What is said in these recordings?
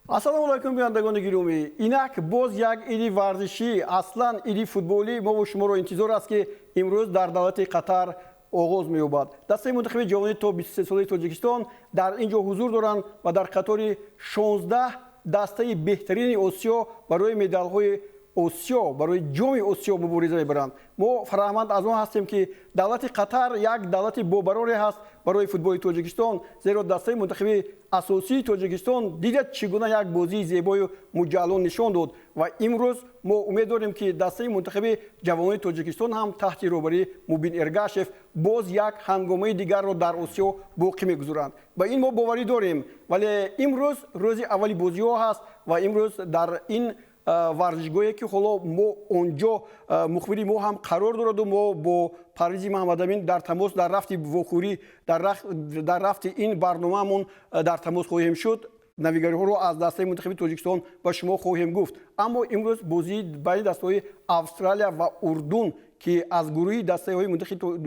Ассалому алайкум, бинандагони гиромӣ. Инак боз як иди варзишӣ, аслан иди футболӣ мову шуморо интизор аст, ки имрӯз дар давлати Қатар оғоз меёбад. Дастаи мунтахаби ҷавонӣ то 23 солаи Тоҷикистон дар ин ҷо ҳузур доранд ва дар қатори 16 дастаи беҳтарини Осиё барои медалҳои Осиё, барои ҷоми Осиё мубориза мебаранд. Мо фараҳманд аз он ҳастем, ки давлати Қатар як давлати бобароре ҳаст барои футболи Тоҷикистон, зеро дастаи мунтахаби асосии Тоҷикистон дидад, чӣ гуна як бозии зебою муҷаллон нишон дод, ва имрӯз мо умед дорем, ки дастаи мунтахаби ҷавонони Тоҷикистон ҳам таҳти роҳбарии Мубин Эргашев боз як ҳангомаи дигарро дар Осиё боқӣ мегузоранд. Ба ин мо боварӣ дорем, вале имрӯз рӯзи аввали бозиҳо ҳаст ва имрӯз дар ин варзишгоҳе, ки ҳоло мо онҷо мухбири мо ҳам қарор дораду мо бо Парвизи Маҳаммадамин дар тамос дар рафти вохӯрӣ, дар рафти ин барномаамон дар тамос хоҳем шуд, навигариҳоро аз дастаи мунтахаби Тоҷикистон ба шумо хоҳем гуфт. Аммо имрӯз бозии байни дастаҳои Австралия ва Урдун, ки аз гурӯҳи дастаҳои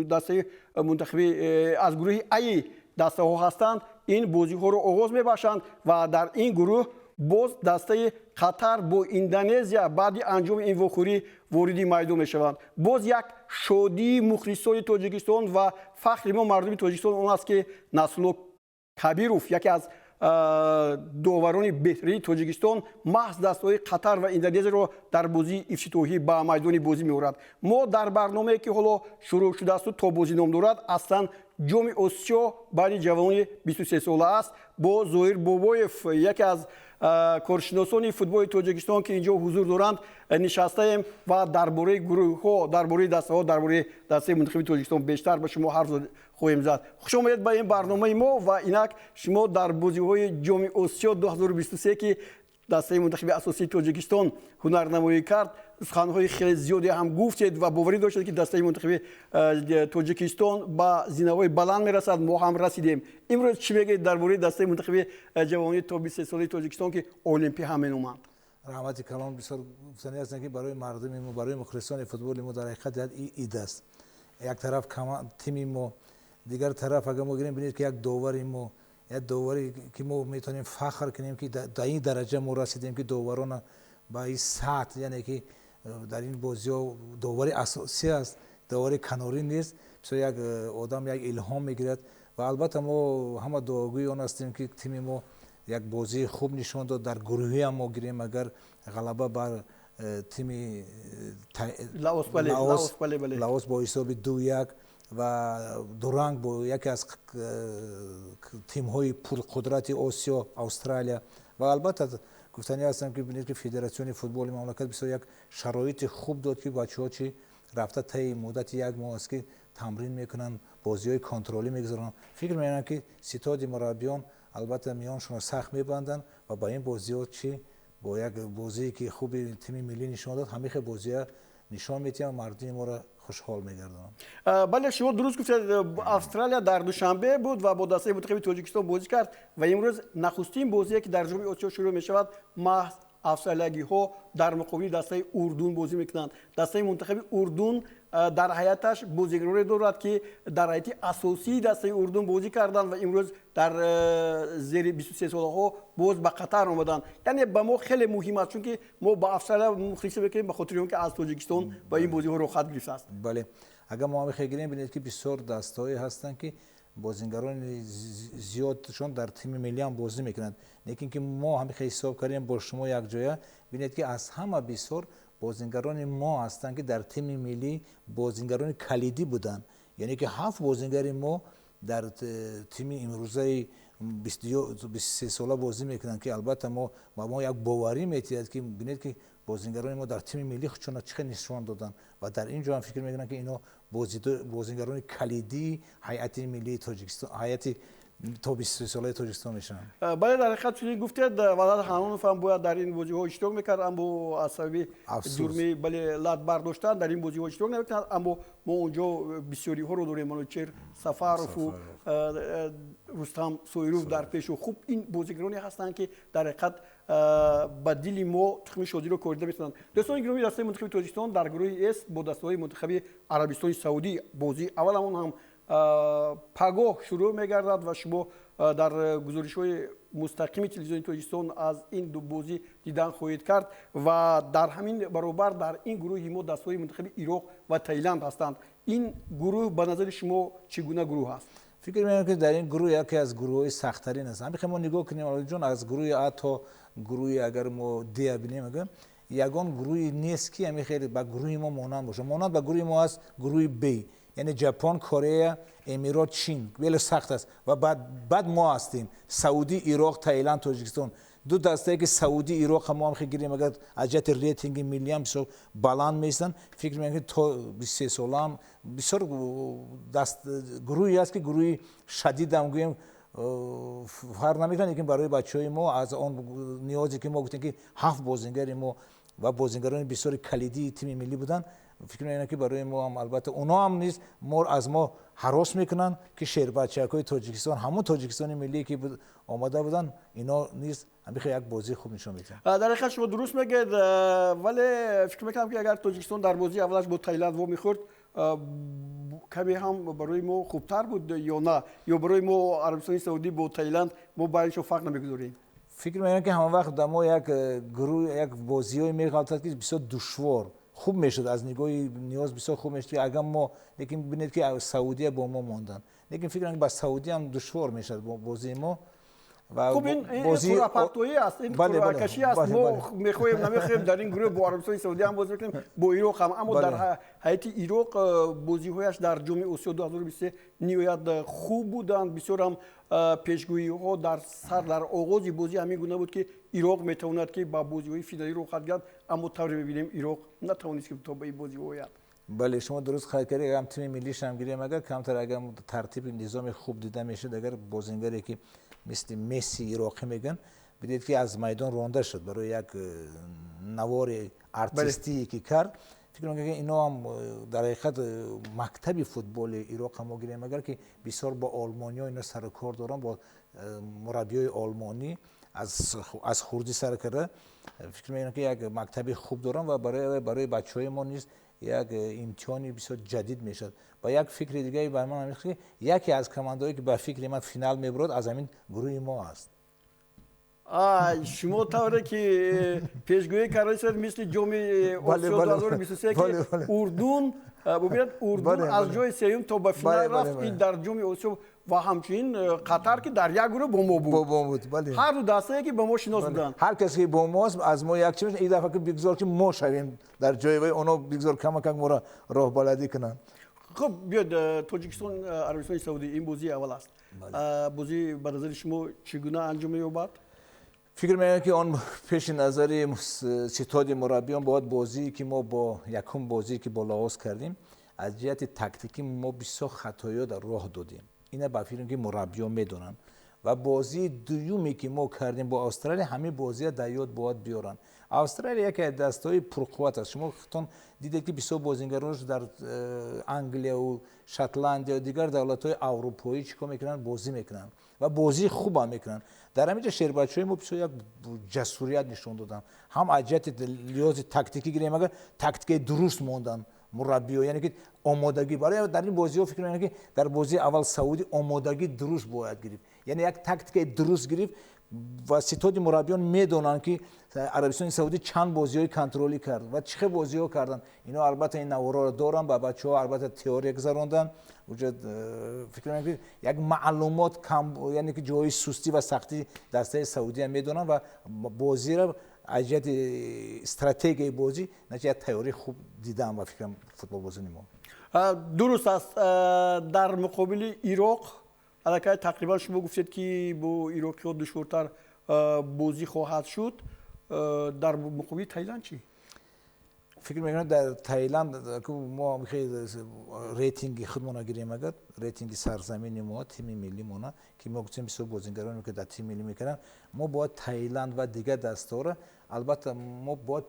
дастаи мунтахаби аз гурӯҳи аи дастаҳо ҳастанд, ин бозиҳоро оғоз мебахшанд ва дар ин гурӯҳ боз дастаи Қатар бо Индонезия баъди анҷоми ин вохӯрӣ вориди майдон мешаванд. Боз як шодии мухлисони Тоҷикистон ва фахри мо, мардуми Тоҷикистон, он аст, ки Насрулло Кабиров, яке аз доварони беҳтарини Тоҷикистон, маҳз дастаҳои Қатар ва Индонезияро дар бозии ифтитоҳӣ ба майдони бозӣ меорад. Мо дар барномае, ки ҳоло шурӯъ шудаасту то бозӣ ном дорад, аслан ҷоми Осиё байни ҷавонони 23 сола аст, бо Зоҳир Бобоев, яке аз коршиносони футболи Тоҷикистон, ки инҷо ҳузур доранд, нишастаем ва дар бораи гурӯҳҳо, дар бораи дастаҳо, дар бораи дастаи мунтахаби Тоҷикистон бештар ба шумо ҳарф хоҳем зад. Хуш омадед ба ин барномаи мо ва инак шумо дар бозиҳои ҷоми Осиё 2023, ки дастаи мунтахаби асосии Тоҷикистон ҳунарнамоӣ кард, суханҳои хеле зиёде ҳам гуфтед ва боварӣ доштед, ки дастаи мунтахаби Тоҷикистон ба зинаҳои баланд мерасад. Мо ҳам расидем. Имрӯз чӣ мегӯед дар бораи дастаи мунтахаби ҷавонии то 23 солаи Тоҷикистон, ки Олимпӣ ҳам меноманд? Раҳмати калон. Бисёр гуфтанӣ ҳастанд, ки барои мардуми мо, барои мухлисони футболи мо дар ҳақиқат як ид аст. Як тараф тими мо, дигар тараф, агар мо гирем, бинед, ки як довари мо, як доваре, ки мо метавонем фахр кунем, ки дар ин дараҷа мо расидем, ки доварона ба ин сатҳ, яъне ки дар ин бозиҳо довари асосӣ аст, довари канорӣ нест. Бисёр як одам як илҳом мегирад ва албатта мо ҳама дуогӯи он ҳастем, ки тими мо як бозии хуб нишон дод. Дар гурӯҳиам мо гирем, агар ғалаба бар тими Лаос бо ҳисоби 2-1 ва дуранг бо яке аз тимҳои пурқудрати Осиё, Австралия. Ва албатта гуфтанӣ ҳастам, ки бинед, ки федератсиони футболи мамлакат бисёр як шароити хуб дод, ки бачаҳо чи рафта таи муддати як моҳ аст, ки тамрин мекунанд, бозиҳои контролӣ мегузаронанд. Фикр мекунам, ки ситоди мураббиён албатта миёншонро сахт мебанданд ва ба ин бозиҳо чи бо як бозие, ки хуби тими миллӣ нишон дод, ҳамин хел бозиҳо нишон медиҳанд, мардуми моро хушҳол мегардонанд. Бале, шумо дуруст гуфтед. Австралия дар Душанбе буд ва бо дастаи мунтахаби Тоҷикистон бозӣ кард ва имрӯз нахустин бозие, ки дар ҷоми Осиё шурӯъ мешавад, маҳз австралиягиҳо дар муқобили дастаи Урдун бозӣ мекунанд. Дастаи мунтахаби Урдун дар ҳайаташ бозигароне дорад, ки дар ҳайати асосии дастаи Урдун бозӣ карданд ва имрӯз дар зери 23 солаҳо боз ба Қатар омаданд. Яъне ба мо хеле муҳим аст, чунки мо ба Австралия мухлисӣ мекунем ба хотири он ки аз Тоҷикистон ба ин бозиҳо роҳхат гирифтааст. Бале, агар мо ҳамин гирем, бинед, ки бисёр дастаҳое ҳастанд, ки бозингарони зиёдшон дар тими миллӣ ҳам бозӣ мекунанд. Лекин ки мо ҳамин ҳисоб кардем бо шумо якҷоя, бинед, ки аз ҳама бисёр бозингарони мо ҳастанд, ки дар тими миллӣ бозингарони калидӣ буданд, яъне ки ҳафт бозингари мо дар тими имрӯзаи 23 сола бозӣ мекунанд, ки албатта мо ба мо як боварӣ метиҳад, ки бинед, ки бозингарони мо дар тими миллӣ худшона чӣ хел нишон доданд ва дар ин ҷо ҳам фикр мекунам, ки ино бозингарони калидии ҳайати миллии Тоҷикистон, ҳайати то 23 солаи Тоҷикистон мешаванд. Бале, дар ҳақиқат чунин гуфтед. Ваҳдат Ҳанонов ҳам бояд дар ин бозиҳо иштирок мекард, аммо аз сабаби ҷурми, бале, лат бардоштан дар ин бозиҳо иштирок намекунад. Аммо мо онҷо бисёриҳоро дорем, Манучер Сафарову Рустам Соиров дар пешу. Хуб, ин бозигароне ҳастанд, ки дар ҳақиқат ба дили мо тухми шодиро корида метавонанд. Дӯстони гиромӣ, дастаи мунтахаби Тоҷикистон дар гурӯҳи С бо дастаҳои мунтахаби Арабистони Саудӣ бозии авваламон ҳам пагоҳ шурӯъ мегардад ва шумо Дар гузоришҳои мустақими телевизиони Тоҷикистон аз ин ду бозӣ дидан хоҳед кард. Ва дар ҳамин баробар дар ин гурӯҳи мо дастҳои мунтахаби Ироқ ва Таиланд ҳастанд. Ин гурӯҳ ба назари шумо чӣ гуна гурӯҳ аст? Фикр мекунам, ки дар ин гурӯҳ яке аз гурӯҳҳои сахттарин аст. Ҳамин мо нигоҳ кунем, Алиҷон, аз гурӯҳи А то гурӯҳи агар мо Д бинем, агар ягон гурӯҳе нест, ки ҳамин хеле ба гурӯҳи мо монанд бошад. Монанд ба гурӯҳи мо аст гурӯҳи Б, яъне Ҷапон, Корея, Эмирот, Чин, хеле сахт аст. Ва баъд мо ҳастем: Саудӣ, Ироқ, Таиланд, Тоҷикистон. Ду дастае, ки Саудӣ, Ироқ мо ҳам гирем, агар аз ҷиҳати рейтинги миллӣ ҳам бисёр баланд меистанд. Фикр мекунам, ки то 23 солаам бисёр даст гурӯҳе аст, ки гурӯҳи шадидам гӯем, фарқ намекунад. Лекин барои бачаҳои мо аз он ниёзе, ки мо гуфтем, ки ҳафт бозингари мо ва бозингарони бисёри калидии тими миллӣ буданд, фикр мекунам, ки барои мо ҳам албатта онҳо ҳам низ мо аз мо ҳарос мекунанд, ки шербачакҳои Тоҷикистон, ҳамон Тоҷикистони миллие, ки омада буданд, ино низ ҳамин як бозии хуб нишон медиҳанд. Дар ҳақиқат, шумо дуруст мегӯед, вале фикр мекунам, ки агар Тоҷикистон дар бозии аввалаш бо Таиланд вомехӯрд, каме ҳам барои мо хубтар буд ё на? Ё барои мо Арабистони Саудӣ бо Таиланд мо байншо фарқ намегузорем? Фикр мекунам, ки ҳама вақт дар мо як гурӯҳ, як бозиҳое меғалтад, ки бисёр душвор хуб мешуд, аз нигоҳи ниёз бисёр хуб мешуд, ки агар мо. Лекин бинед, ки Саудия бо мо монданд. Лекин фикр мекунам, ба Саудия ҳам душвор мешавад бозии мо. Хуб, ин қуръапартоӣ аст, ин қуръакашӣ аст. Мо мехоҳем, намехоҳем, дар ин гурӯҳ бо Арабистони Саудӣ ҳам бозӣ мекунем, бо Ироқ ҳам. Аммо дар ҳайати Ироқ бозиҳояш дар Ҷоми Осиё 2023 ниҳоят хуб буданд. Бисёр ҳам пешгӯиҳо дар сар, дар оғози бозӣ ҳамин гуна буд, ки Ироқ метавонад, ки ба бозиҳои финалӣ роҳ хоҳад гирад. Аммо тавре мебинем, Ироқ натавонист, ки то ба ин бозиҳо ояд. Бале, шумо дуруст қайд кардед. Агар тими миллишам гирем, агар камтар, агар тартиби низоми хуб дида мешуд, агар бозингаре, ки мисли Месси ироқӣ мегӯянд, бидед, ки аз майдон ронда шуд барои як навори артистие, ки кард. Фикр мекунам, ки ино ҳам дар ҳақиқат мактаби футболи Ироқ мо гирем, агар ки бисёр бо олмониҳо ино сару кор доранд, бо мураббиҳои олмонӣ аз хурдӣ сар карда, фикр мекунам, ки як мактаби хуб доранд ва барои бачаҳои мо низ як имтиҳони бисёр ҷадид мешавад. Ва як фикри дигаре бар ман, ки яке аз командаҳое, ки ба фикри ман финал мебурад, аз ҳамин гурӯҳи мо аст. Шумо тавре ки пешгӯӣ кардед, мисли Ҷоми Осиё 2023, ки Урдун, бубинед, Урдун аз ҷои сеюм то ба финал рафт, ин дар Ҷоми Осиё, ва ҳамчунин Қатар, ки дар як гурӯҳ бо мо буд. Бо буд, бале. Ҳар ду дастае, ки ба мо шинос буданд. Ҳар касе, ки бо мост, аз мо як чи ин дафъа, ки бигзор, ки мо шавем дар ҷои вай, оно бигзор камакак моро роҳбаладӣ кунанд. Хуб, биёед, Тоҷикистон, Арабистони Саудӣ, ин бозии аввал аст. Бозӣ ба назари шумо чӣ гуна анҷом меёбад? Фикр мекунам, ки он пеши назари ситоди мураббиён бояд бозие, ки мо бо якум бозие, ки бо Лаос кардем, аз ҷиҳати тактикӣ мо бисёр хатоиҳо дар роҳ додем. Ина ба фикрам, ки мураббиён медонанд. Ва бозии дуюме, ки мо кардем бо Австралия, ҳамин бозия дар ёд бояд биёранд. Австралия яке аз дастаҳои пурқувват аст. Шумо худтон дидед, ки бисёр бозингаронаш дар Англияву Шотландия, дигар давлатҳои аврупоӣ чӣ кор мекунанд, бозӣ мекунанд ва бозии хубам мекунанд. Дар ҳамин ҷо шербачаҳои мо бисёр як ҷасурият нишон доданд. Ҳам аз ҷиҳати лиҳози тактикӣ гирем, агар тактикаи дуруст монданд мураббиё, яъне ки омодагӣ барои дар ин бозиҳо. Фикр мекунам, ки дар бозии аввал Саудӣ омодагӣ дуруст бояд гирифт, яъне як тактикаи дуруст гирифт. Ва ситоди мураббиён медонанд, ки Арабистони Саудӣ чанд бозиҳои контролӣ кард ва чӣ хел бозиҳо карданд. Ино албатта ин наворҳоро доранд, ба бачаҳо албатта теория гузаронданд. Уҷа фикр мекунам, ки як маълумот кам, яъне ки ҷои сустӣ ва сахтии дастаи Саудия медонанд ва бозиро аз ҷиҳати стратегияи бозӣ як тайёрии хуб дидаам, ба фикрам, футболбозони мо. Дуруст аст. Дар муқобили Ироқ аллакай тақрибан шумо гуфтед, ки бо ироқиҳо душвортар бозӣ хоҳад шуд. Дар муқобили Таиланд чӣ? Фикр мекунам, дар Таиланд мо рейтинги худмона гирем, агар рейтинги сарзамини мо, тими миллимона, ки мо гуфтем, бисёр бозингароне, ки дар тими миллӣ мекунанд, мо бояд Таиланд ва дигар дастаҳоро, албатта, мо бояд,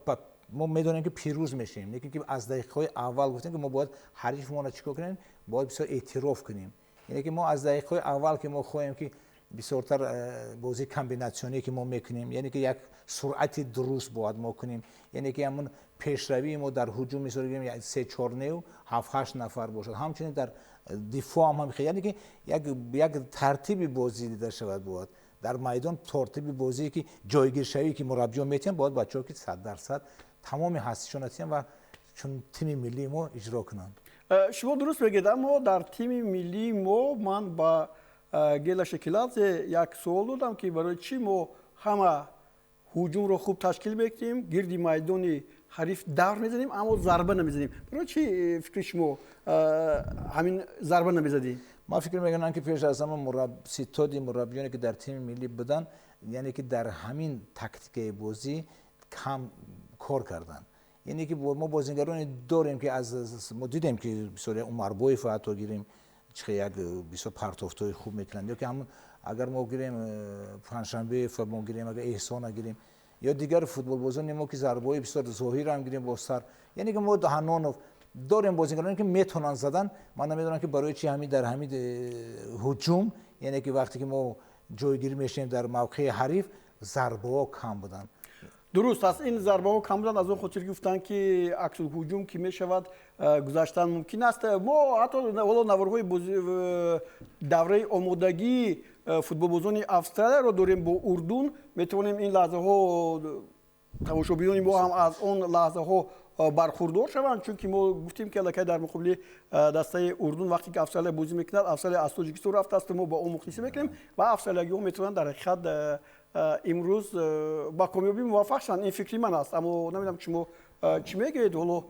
мо медонем, ки пирӯз мешавем, лекин ки аз дақиқаҳои аввал гуфтем, ки мо бояд ҳарифмонро чӣ кор кунем, бояд бисёр эътироф кунем. Яъне ки мо аз дақиқаҳои аввал, ки мо хоҳем, ки Бисёртар бозии комбинатсионие, ки мо мекунем, яъне ки як суръати дуруст бояд мо кунем, яъне ки ҳамун пешравии мо дар ҳуҷум, мисол гирем, се, чор нев, ҳафт, ҳашт нафар бошад. Ҳамчунин дар дифоъ ҳам ҳамин, яъне ки як тартиби бозӣ дида шавад бояд дар майдон. Тартиби бозие, ки ҷойгиршавие, ки мураббиён метиҳанд, бояд бачаҳо ки 100% тамоми ҳастишонро тиҳанд ва чун тими миллии мо иҷро кунанд. Шумо дуруст мегӯед, аммо дар тими миллии мо ман ба Гела Шекиладзе як суол додам, ки барои чӣ мо ҳама ҳуҷумро хуб ташкил мекунем, гирди майдони ҳариф давр мезанем, аммо зарба намезанем? Барои чӣ, фикри шумо, ҳамин зарба намезадем? Ман фикр мекунам, ки пеш аз ҳама ситоди мураббиёне, ки дар тими миллӣ буданд, яъне ки дар ҳамин тактикаи бозӣ кам кор карданд. Яъне ки мо бозингароне дорем, ки аз мо дидем, ки бисёр Умарбоев ҳатто гирем, чихе як бисёр партофтҳои хуб мекунанд, ё ки ҳамун агар мо гирем Панҷшанбеев мо гирем, агар Эҳсона гирем ё дигар футболбозони мо, ки зарбаҳои бисёр зоҳирам гирем бо сар, яъне ки мо Ҳанонов дорем, бозингароне, ки метавонанд задан. Ман намедонам, ки барои чи ҳамин дар ҳамин ҳуҷум, яъне ки вақте ки мо ҷойгирӣ мешавем дар мавқеи ҳариф, зарбаҳо кам буданд. Дуруст аст, ин зарбаҳо кам буданд аз он хотир, гуфтанд, ки аксулҳуҷум ки мешавад, гузаштан мумкин аст. Мо ҳатто ҳоло наворҳои давраи омодагии футболбозони Австралияро дорем бо Урдун. Метавонем ин лаҳзаҳо тамошобинони мо ҳам аз он лаҳзаҳо бархурдор шаванд, чунки мо гуфтем, ки аллакай дар муқобили дастаи Урдун, вақте ки Австралия бозӣ мекунад, Австралия аз Тоҷикистон рафтааст, мо ба он мухлисӣ мекунем ва австралиягиҳо метавонанд дар ҳақиқат имрӯз ба комёбӣ муваффақ шаванд. Ин фикри ман аст, аммо намедонам, шумо чӣ мегӯед ҳоло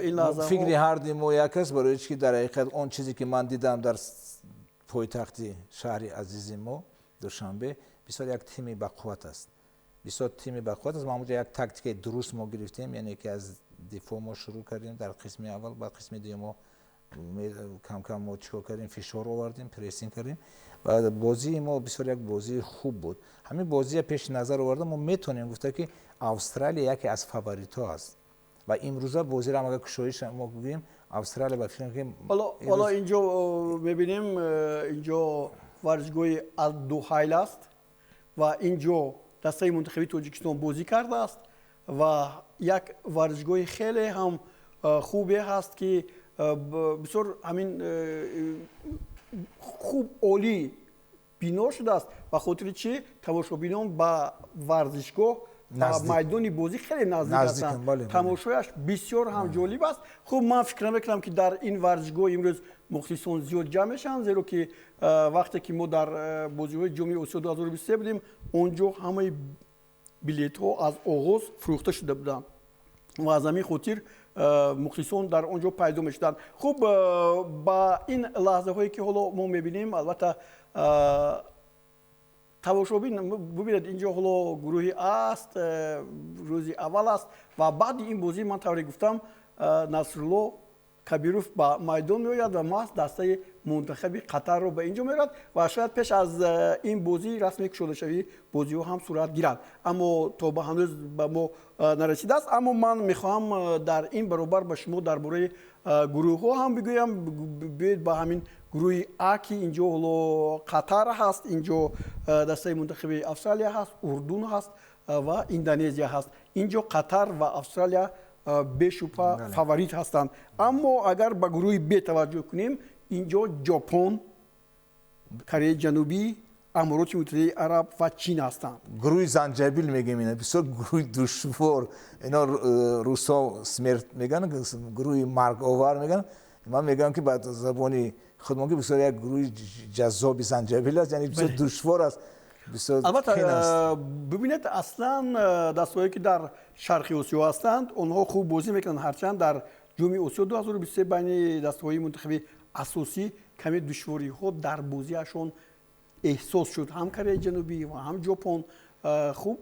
ин лаҳза. Фикри ҳарди мо як аст, барои чи ки дар ҳақиқат он чизе, ки ман дидам дар пойтахти шаҳри азизи мо Душанбе, бисёр як тими бақувват аст, бисёр тими бақувват аст. Мо ҳамонҷо як тактикаи дуруст мо гирифтем, яъне ки аз дифоъ мо шурӯъ кардем дар қисми аввал, баъд қисми дуюм мо камкам мо чикор кардем, фишор овардем, прессинг кардем ва бозии мо бисёр як бозии хуб буд. Ҳамин бозия пеши назар оварда, мо метавонем гуфта, ки Австралия яке аз фаворитҳо аст ва имрӯза бозиро ҳам агар кушоиш мо гӯем, Австралия ба фикрам, ки Ҳоло инҷо мебинем, инҷо варзишгоҳи Аддухайл аст ва инҷо дастаи мунтахаби Тоҷикистон бозӣ кардааст ва як варзишгоҳи хеле ҳам хубе ҳаст, ки бисёр ҳамин хуб, олӣ бино шудааст. Ба хотири чӣ тамошобинон ба варзишгоҳ, майдони бозӣ хеле наздик ҳастанд, тамошояш бисёр ҳам ҷолиб аст. Хуб, ман фикр намекунам, ки дар ин варзишгоҳ имрӯз мухлисон зиёд ҷамъ мешаванд, зеро ки вақте ки мо дар бозиҳои Ҷоми Осиё 2023 будем, он ҷо ҳамаи билетҳо аз оғоз фурӯхта шуда буданд ва аз ҳамин хотир мухлисон дар он ҷо пайдо мешуданд. Хуб, ба ин лаҳзаҳое, ки ҳоло мо мебинем, албатта тамошобин бубинед, инҷо ҳоло гурӯҳи аст, рӯзи аввал аст ва баъди ин бозӣ, ман тавре гуфтам, Насрулло Кабиров ба майдон меояд ва маҳз дастаи мунтахаби Қатарро ба инҷо меорад ва шояд пеш аз ин бозӣ расми кушодашавии бозиҳо ҳам сурат гирад, аммо то ба ҳанӯз ба мо нарасидааст. Аммо ман мехоҳам дар ин баробар ба шумо дар бораи гурӯҳҳо ҳам бигӯям. Биёед ба ҳамин гурӯҳи А, ки инҷо ҳоло Қатар ҳаст, инҷо дастаи мунтахаби Австралия ҳаст, Урдун ҳаст ва Индонезия ҳаст. Инҷо Қатар ва Австралия бешубҳа фаворит ҳастанд, аммо агар ба гурӯҳи Б таваҷҷӯҳ кунем, инҷо Ҷопон, Кореяи Ҷанубӣ, Амороти Муттаҳидаи Араб ва Чин ҳастанд. Гурӯҳи занҷабил мегӯем, ина бисёр гурӯҳи душвор. Ино русо смерть мегӯянд, гурӯҳи марговар мегӯянд. Ман мегӯям, ки ба забони худмон, ки бисёр як гурӯҳи ҷаззоби занҷабил аст, яъне бисёр душвор аст. Албатта, бибинед, аслан дастҳое, ки дар Шарқи Осиё ҳастанд, онҳо хуб бозӣ мекунанд. Ҳарчанд дар Ҷоми Осиё 2023 байни дастҳои мунтахаби асосӣ каме душвориҳо дар бозиашон эҳсос шуд, ҳам Кореяи Ҷанубӣ ва ҳам Ҷопон. Хуб,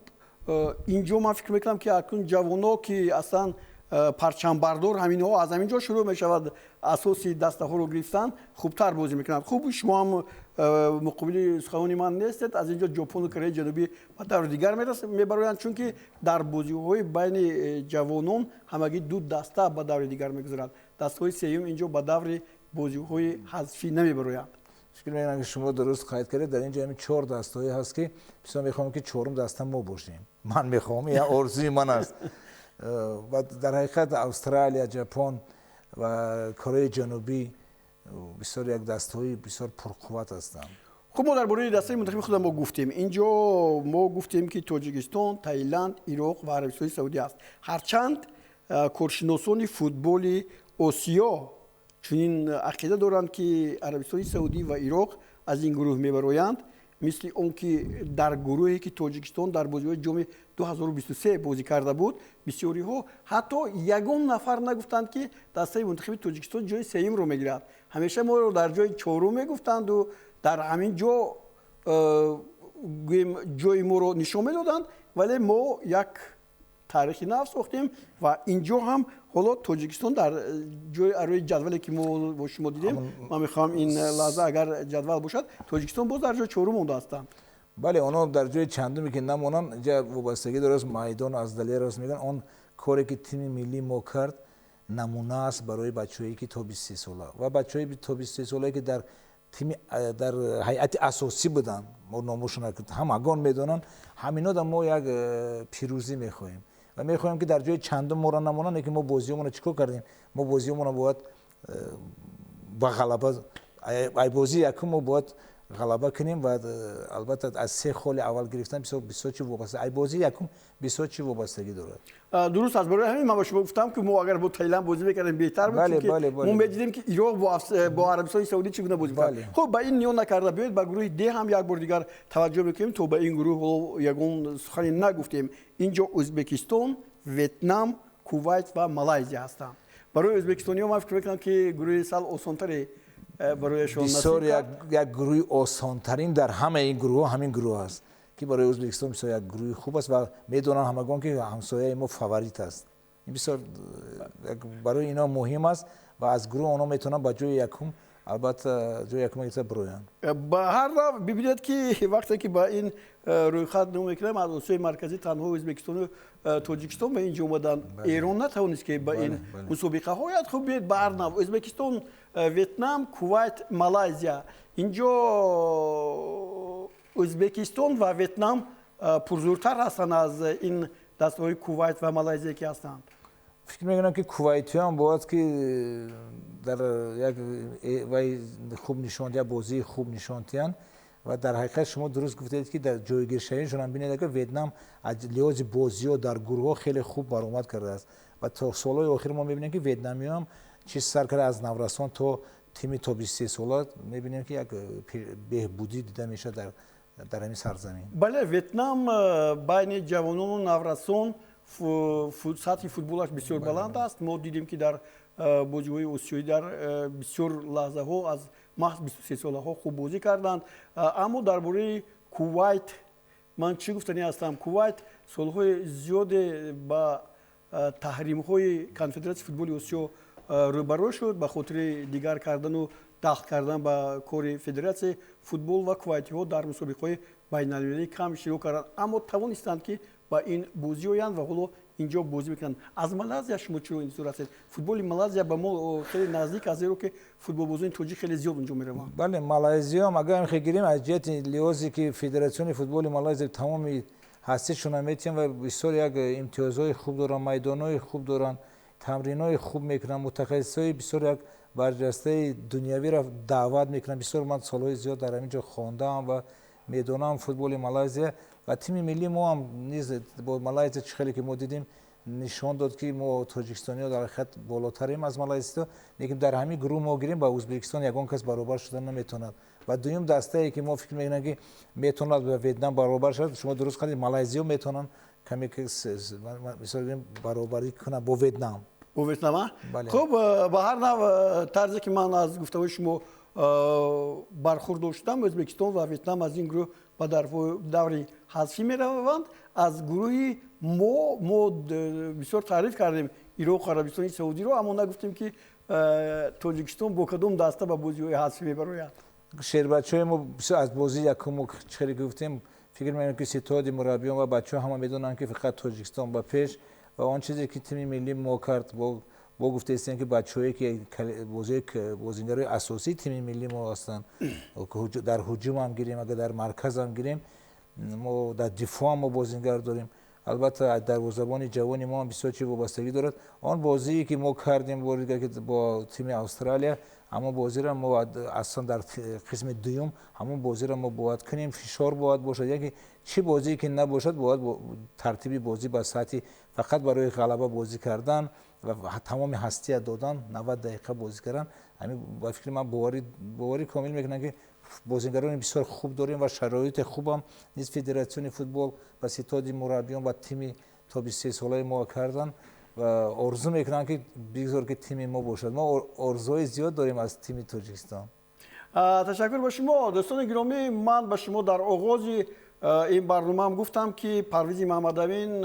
инҷо ман фикр мекунам, ки акнун ҷавоно, ки аслан парчамбардор ҳаминҳо, аз ҳамин ҷо шурӯъ мешавад асоси дастаҳоро гирифтан, хубтар бозӣ мекунанд. Хуб, шумо ҳам муқобили суханони ман нестед. Аз инҷо Ҷопону Кореяи Ҷанубӣ ба даври дигар мебароянд, чунки дар бозиҳои байни ҷавонон ҳамагӣ ду даста ба даври дигар мегузаранд. Дастаҳои сеюм инҷо ба даври бозиҳои ҳазфӣ намебароянд. Фикр мекунам, ки шумо дуруст қайд кардед, дар ин ҷо ҳамин чор дастаҳое ҳаст, ки бисёр мехоҳам, ки чорум даста мо бошем. Ман мехоҳам, як орзуи ман аст. Ва дар ҳақиқат Австралия, Ҷапон ва Кореяи Ҷанубӣ бисёр як дастаҳои бисёр пурқувват ҳастанд. Хуб, мо дар бораи дастаи мунтахаби худам мо гуфтем. Инҷо мо гуфтем, ки Тоҷикистон, Таиланд, Ироқ ва Арабистони Саудӣ аст. Ҳарчанд коршиносони футболи Осиё чунин ақида доранд, ки Арабистони Саудӣ ва Ироқ аз ин гурӯҳ мебароянд, мисли он ки дар гурӯҳе ки Тоҷикистон дар бозиҳои ҷоми 2023 бозӣ карда буд, бисёриҳо ҳатто ягон нафар нагуфтанд, ки дастаи мунтахаби Тоҷикистон ҷои сеюмро мегирад. Ҳамеша моро дар ҷои чорум мегуфтанду дар ҳамин ҷо гӯем ҷои моро нишон медоданд, вале мо як таърихи нав сохтем ва инҷо ҳам ҳоло Тоҷикистон дар ҷои арӯи ҷадвале ки мо бо шумо дидем, ман мехоҳам ин лаҳза агар ҷадвал бошад, Тоҷикистон боз дар ҷои чорум монда ҳастанд. Бале, онҳо дар ҷои чандуме ки намонанд, инҷа вобастагӣ дорад, майдон аз далер аст мегӯянд. Он коре ки тими миллии мо кард, намуна аст барои бачаҳое ки то 23 сола ва бачаҳои то 23 солае ки дар тими дар ҳайати асосӣ буданд, мо номошона ҳамагон медонанд, ҳаминода мо як пирӯзӣ мехоҳем ва мехоҳем, ки дар ҷои чандум моро намонанд. Лекин мо бозиҳомонро чӣ кор кардем? Мо бозиҳомонро бояд ба ғалаба, ай бозии якум мо бояд ғалаба кунем ва албатта аз се холи аввал гирифтан бисёр бисёр чи вобаста, ай бозии якум бисёр чи вобастагӣ дорад. Дуруст аст. Барои ҳамин ман ба шумо гуфтам, ки мо агар бо Таиланд бозӣ мекардем, беҳтар буд, чунки мо медидем, ки Ироқ бо Арабистони Саудӣ чӣ гуна бозӣ кард. Хуб, ба ин ниё накарда, биёед ба гурӯҳи Д ҳам як бор дигар таваҷҷӯҳ мекунем. То ба ин гурӯҳ ҳоло ягон сухане нагуфтем. Инҷо Ӯзбекистон, Ветнам, Кувайт ва Малайзия ҳастанд. Барои ӯзбекистониҳо ман фикр мекунам, ки гурӯҳи сал осонтаре барояшон. Бисёр як гурӯҳи осонтарин дар ҳамаи ин гурӯҳҳо ҳамин гурӯҳ аст, ки барои Ӯзбекистон бисёр як гурӯҳи хуб аст ва медонанд ҳамагон, ки ҳамсояи мо фаворит аст. Ин бисёр барои ино муҳим аст ва аз гурӯҳ онҳо метавонанд ба ҷои якум, албатта ҷои якум гирифта бироянд. Ба ҳар нав бибинед, ки вақте ки ба ин рӯйхат нигоҳ мекунем, аз Осиёи Марказӣ танҳо Ӯзбекистону Тоҷикистон ба ин ҷо омаданд. Эрон натавонист, ки ба ин мусобиқаҳо ояд. Хуб, биёед, ба ҳар нав Ӯзбекистон, Ветнам, Кувайт, Малайзия. Инҷо Ӯзбекистон ва Ветнам пурзӯртар ҳастанд аз ин дастаҳои Кувайт ва Малайзия ки ҳастанд. Фикр мекунам, ки кувайтиён бояд ки дар як вай хуб нишон, як бозии хуб нишон диҳанд. Ва дар ҳақиқат шумо дуруст гуфтед, ки дар ҷойгиршавишон бинед, ки Ветнам аз лиҳози бозиҳо дар гурӯҳҳо хеле хуб баромад кардааст ва то солҳои охир мо мебинем, ки ветнамиёам чиз сар карда, аз наврасон то тими то 23 сола мебинем, ки як беҳбудӣ дида мешавад дар ҳамин сарзамин. Бале, Ветнам байни ҷавонону наврасон сатҳи футболаш бисёр баланд аст. Мо дидем, ки дар бозиҳои осиёӣ дар бисёр лаҳзаҳо аз маҳз 23 солаҳо хуб бозӣ карданд. Аммо дар бораи Кувайт ман чӣ гуфтанӣ ҳастам? Кувайт солҳои зиёде ба таҳримҳои Конфедератсияи футболи Осиё рӯбарӯ шуд ба хотири дигар кардану дахл кардан ба кори федератсияи футбол ва кувайтиҳо дар мусобиқаҳои байналмилалӣ кам иштирок карданд, аммо тавонистанд, ки ба ин бозӣ оянд ва ҳоло инҷо бозӣ мекунанд. Аз Малайзия шумо чиро интизор ҳастед? Футболи Малайзия ба мо хеле наздик аст, зеро ки футболбозони тоҷик хеле зиёд онҷо мераванд. Бале, малайзиёам агар мехоҳем гирем, аз ҷиҳати лиҳозе ки федератсиони футболи Малайзия тамоми ҳастишона метиҳанд ва бисёр як имтиёзҳои хуб доранд, майдонҳои хуб доранд, тамринҳои хуб мекунанд, мутахассисҳои бисёр як барҷастаи дунявиро даъват мекунанд. Бисёр ман солҳои зиёд дар ҳамин ҷо хондаам ва медонам футболи Малайзия. Ва тими миллии мо ҳам низ бо Малайзия, чӣ хеле ки мо дидем, нишон дод, ки мо тоҷикистониҳо дар ҳақиқат болотарем аз малайзиё. Лекин дар ҳамин гурӯҳ мо гирем, ба Ӯзбекистон ягон кас баробар шуда наметавонад. Ва дуюм дастае, ки мо фикр мекунем, ки метавонад ба Ветнам баробар шавад, шумо дуруст кардед, малайзиё метавонанд каме мисол гирем баробарӣ кунанд бо Ветнам. Бо Ветнам. Хуб, ба ҳар нав, тарзе ки ман аз гуфтаҳои шумо бархурд доштам, Ӯзбекистон ва Ветнам аз ин гурӯҳ ба даври ҳазфӣ мераванд. Аз гурӯҳи мо бисёр таъриф кардем Ироқ, Арабистони Саудиро, аммо нагуфтем, ки Тоҷикистон бо кадом даста ба бозиҳои ҳазфӣ мебарояд. Шербачаҳои мо бисёр аз бозии якум мо хеле гуфтем, фикр мекунем, ки ситоди мураббиён ва бачаҳо ҳама медонанд, ки фақат Тоҷикистон ба пеш. Ва он чизе ки тими миллии мо кард бо Бо гуфтаистем, ки бачаҳое, ки бозингарои асосии тими миллӣ мо ҳастанд, дар ҳуҷумам гирем, агар дар марказам гирем, мо дар дифоъ мо бозингар дорем. Албатта, дарвозабони ҷавони мо ҳам бисёр чи вобастагӣ дорад. Он бозие, ки мо кардем бори дигар, ки бо тими Австралия, ҳамон бозиро мо аслан дар қисми дуюм ҳамон бозиро мо бояд кунем, фишор бояд бошад, яке чӣ бозие ки набошад, бояд тартиби бозӣ ба сатҳи фақат барои ғалаба бозӣ кардан ва тамоми ҳастия додан, 90 дақиқа бозӣ кардан. Ҳамин ба фикри ман боварӣ комил мекунам, ки бозингарони бисёр хуб дорем ва шароити хубам низ федератсиони футбол ба ситоди мураббиён ва тими то 23 солаи мо кардан ва орзу мекунам, ки бигзор, ки тими мо бошад. Мо орзуҳои зиёд дорем аз тими Тоҷикистон. Ташаккур ба шумо. Дӯстони гиромӣ, ман ба шумо дар оғози ин барномаам гуфтам, ки Парвизи Маҳаммадамин,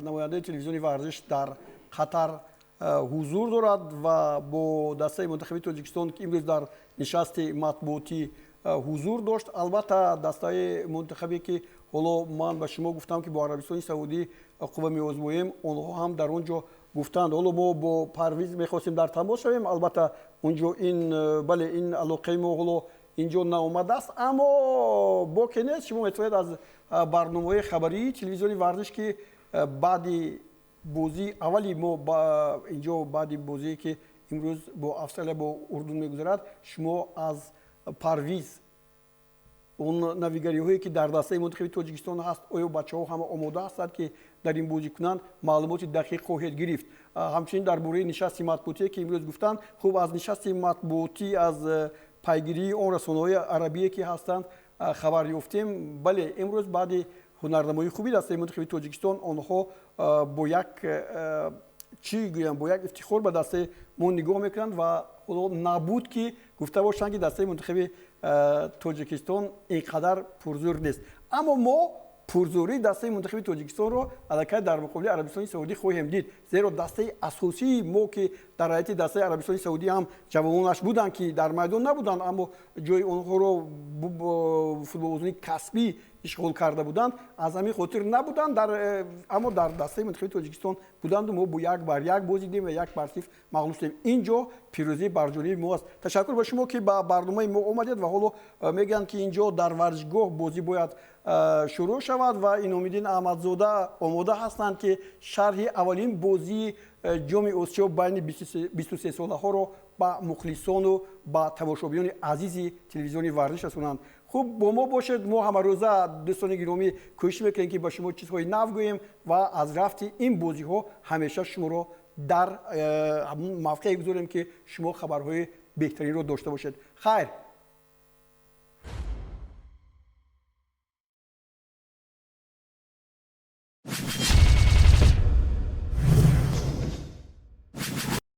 намояндаи телевизиони Варзиш, дар Қатар ҳузур дорад ва бо дастаи мунтахаби Тоҷикистон, ки имрӯз дар нишасти матбуотӣ ҳузур дошт. Албатта, дастаи мунтахабе, ки ҳоло ман ба шумо гуфтам, ки бо Арабистони Саудӣ қувва меозмоем, онҳо ҳам дар он ҷо гуфтанд. Ҳоло мо бо Парвиз мехостем дар тамос шавем. Албатта, унҷо ин, бале, ин алоқаи мо ҳоло инҷо наомадааст, аммо боке нест, шумо метавонед аз барномаҳои хабарии телевизиони Варзиш, ки баъди бозии аввали мо инҷо, баъди бозие, ки имрӯз бо Австралия, бо Урдун мегузарад, шумо аз Парвиз он навигариҳое, ки дар дастаи мунтахаби Тоҷикистон ҳаст, оё бачаҳо ҳама омода ҳастанд, ки дар ин бозӣ кунанд, маълумоти дақиқ хоҳед гирифт. Ҳамчунин дар бораи нишасти матбуотие, ки имрӯз гуфтанд. Хуб, аз нишасти матбуотӣ, аз пайгирии он расонаҳои арабие, ки ҳастанд, хабар ёфтем. Бале, имрӯз баъди ҳунарнамоии хуби дастаи мунтахаби Тоҷикистон онҳо бо як, чӣ гӯям, бо як ифтихор ба дастаи мо нигоҳ мекунанд ва ҳоло набуд, ки гуфта бошанд, ки дастаи мунтахаби Тоҷикистон ин қадар пурзӯр нест. Аммо мо пурзӯрии дастаи мунтахаби Тоҷикистонро аллакай дар муқобили Арабистони Саудӣ хоҳем дид, зеро дастаи асосии мо, ки дар ҳайати дастаи Арабистони Саудӣ ҳам ҷавононаш буданд, ки дар майдон набуданд, аммо ҷои онҳоро футболбозони касбӣ ишғол карда буданд, аз ҳамин хотир набуданд дар, аммо дар дастаи мунтахаби Тоҷикистон буданду мо бо 1-1 бозидем ва 1-0 мағлуб шудем. Ин ҷо пирӯзӣ бар ҷониби мо аст. Ташаккур ба шумо, ки ба барномаи мо омадед. Ва ҳоло мегӯянд, ки ин ҷо дар варзишгоҳ бозӣ бояд шурӯъ шавад ва Иномиддин Аҳмадзода омода ҳастанд, ки шарҳи аввалин бозии Ҷоми Осиё байни 23 солаҳоро ба мухлисону ба тамошобиёни азизи телевизиони Варзиш расонанд. Хуб, бо мо бошед. Мо ҳамарӯза, дӯстони гиромӣ, кӯшиш мекунем, ки ба шумо чизҳои нав гӯем ва аз рафти ин бозиҳо ҳамеша шуморо дар мавқее гузорем, ки шумо хабарҳои беҳтаринро дошта бошед. Хайр.